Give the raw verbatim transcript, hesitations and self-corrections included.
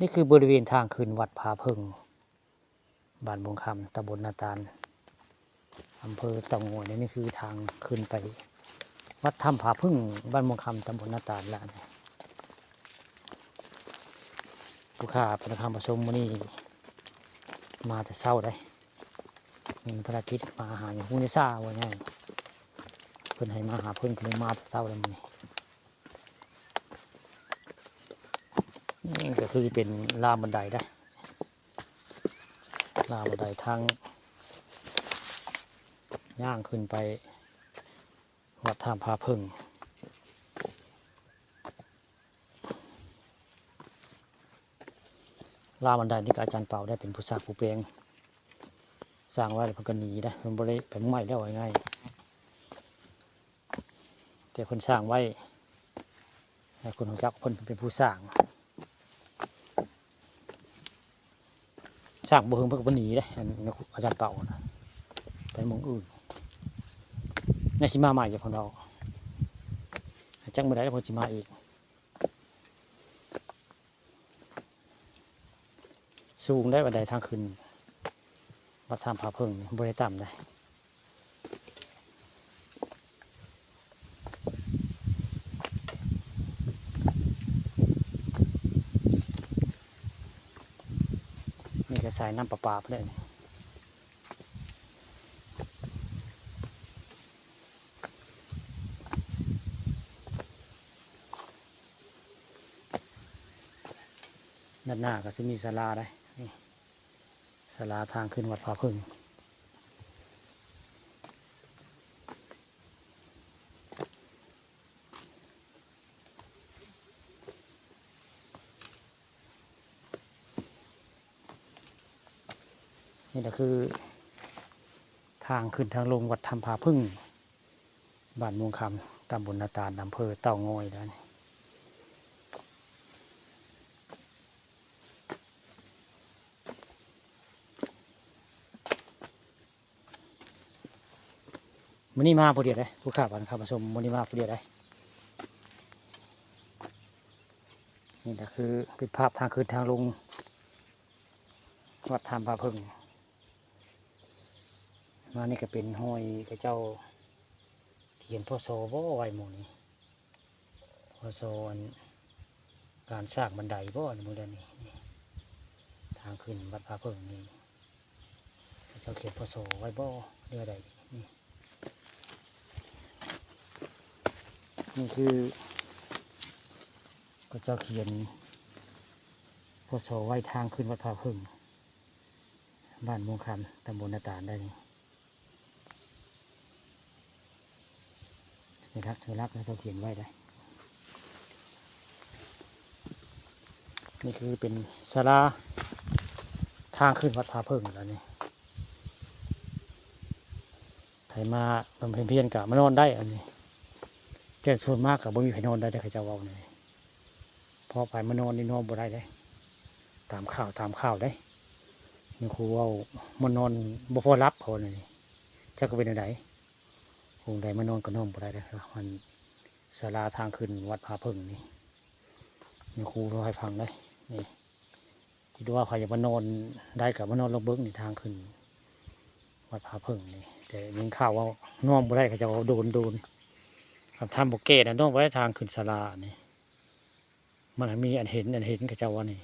นี่คือบริเวณทางขึ้นวัดผาเพิ่ง บ้านม่วงคำ ตำบลนาตาล อำเภอเต่างอย และนี่คือทางขึ้นไปวัดถ้ำผาเพิ่ง บ้านม่วงคำ ตำบลนาตาลละนี่ ผู้ข้าพระธรรมประสมมื้อนี้มาแต่เช้าได้ มีภารกิจมาหาอยู่พุ้นซ่าว่าไง เพิ่นให้มาหาเพิ่น ก็เลยมาแต่เช้าเลยมื้อนี้ นี่ก็คือเป็นลาวบันไดได้ ลาวบันไดทางย่างขึ้นไปวัดถ้ำผาเพิ่ง ลาวบันไดนี่ก็อาจารย์เปาได้เป็นผู้สร้างผู้แปลง สร้างไว้แล้วเพิ่นก็หนีได้ เพิ่นบ่ได้ไปใหม่แล้วว่าง่าย แต่เพิ่นสร้างไว้ ให้คนรู้จักเพิ่นเป็นผู้สร้าง สร้างบ่เฮิงเพิ่นก็บ่หนีเด้ อันนี้อาจารย์เปานะ ไปหม่องอื่น ยังสิมาใหม่อยู่ เพิ่นเว้า จักมื้อใดเพิ่นสิมาอีก สูงได้บันไดทางขึ้นวัดถ้ำผาเพิ่งนี่ บ่ได้ต่ำได้ นี่ก็สายน้ำประปาเพิ่นเลย ด้านหน้าก็สิมีศาลาได้ นี่ ศาลาทางขึ้นวัดผาเพิ่ง นี่ก็คือ ทางขึ้นทางลงวัดถ้ำผาเพิ่ง บ้านม่วงคำ ตำบลนาตาล อำเภอเต่างอยแล้วนี่ มื้อนี้มาผู้เดียวเด้ ผู้ข้าพระธรรมประสม มื้อนี้มาผู้เดียวเด้ นี่ก็คือเป็นภาพทางขึ้นทางลงวัดถ้ำผาเพิ่ง มานี่ก็เป็นห้อยเขาเจ้าเขียน พ.ศ. บ่ไว้หม่องนี้ พ.ศ. อันการสร้างบันไดบ่ อันมื้อใดนี่ นี่ ทางขึ้นวัดผาเพิ่งนี่ เขาเจ้าเขียน พ.ศ. ไว้บ่ เรื่องใดนี่ นี่คือ เขาเจ้าเขียน พ.ศ. ไว้ทางขึ้นวัดผาเพิ่ง บ้านม่วงคำ ตำบลนาตาลได้นี่ สัญลักษณ์ สัญลักษณ์เขาเขียนไว้ได้ นี่คือเป็นศาลาทางขึ้นวัดผาเพิ่งแล้วนี่ ไผมามำเพ็ญเพียรก็มานอนได้อันนี้ แต่ส่วนมากก็บ่มีไผนอนได้เด้อ เขาเจ้าเว้านี่ เพราะไผมานอนนี่นอนบ่ได้เด้ ตามข่าว ตามข่าวเด้ มีครูเว้ามานอนบ่พอหลับ เขาว่านี่ จักเป็นจั่งใด องค์ใดมานอนก็นอนบ่ได้เด้อ มันศาลาทางขึ้นวัดผาเพิ่งนี่ มีครูเล่าให้ฟังเด้ นี่ คิดว่าใครอยากมานอนได้ก็มานอนลองเบิ่งนี่ ทางขึ้นวัดผาเพิ่งนี่ แต่ยินข่าวว่านอนบ่ได้ เขาเจ้าว่าโดน โดน คันถ้ำบ่แก้นะนอนบ่ได้ ทางขึ้นศาลานี่ มันมีอันเห็น อันเห็น เขาเจ้าว่านี่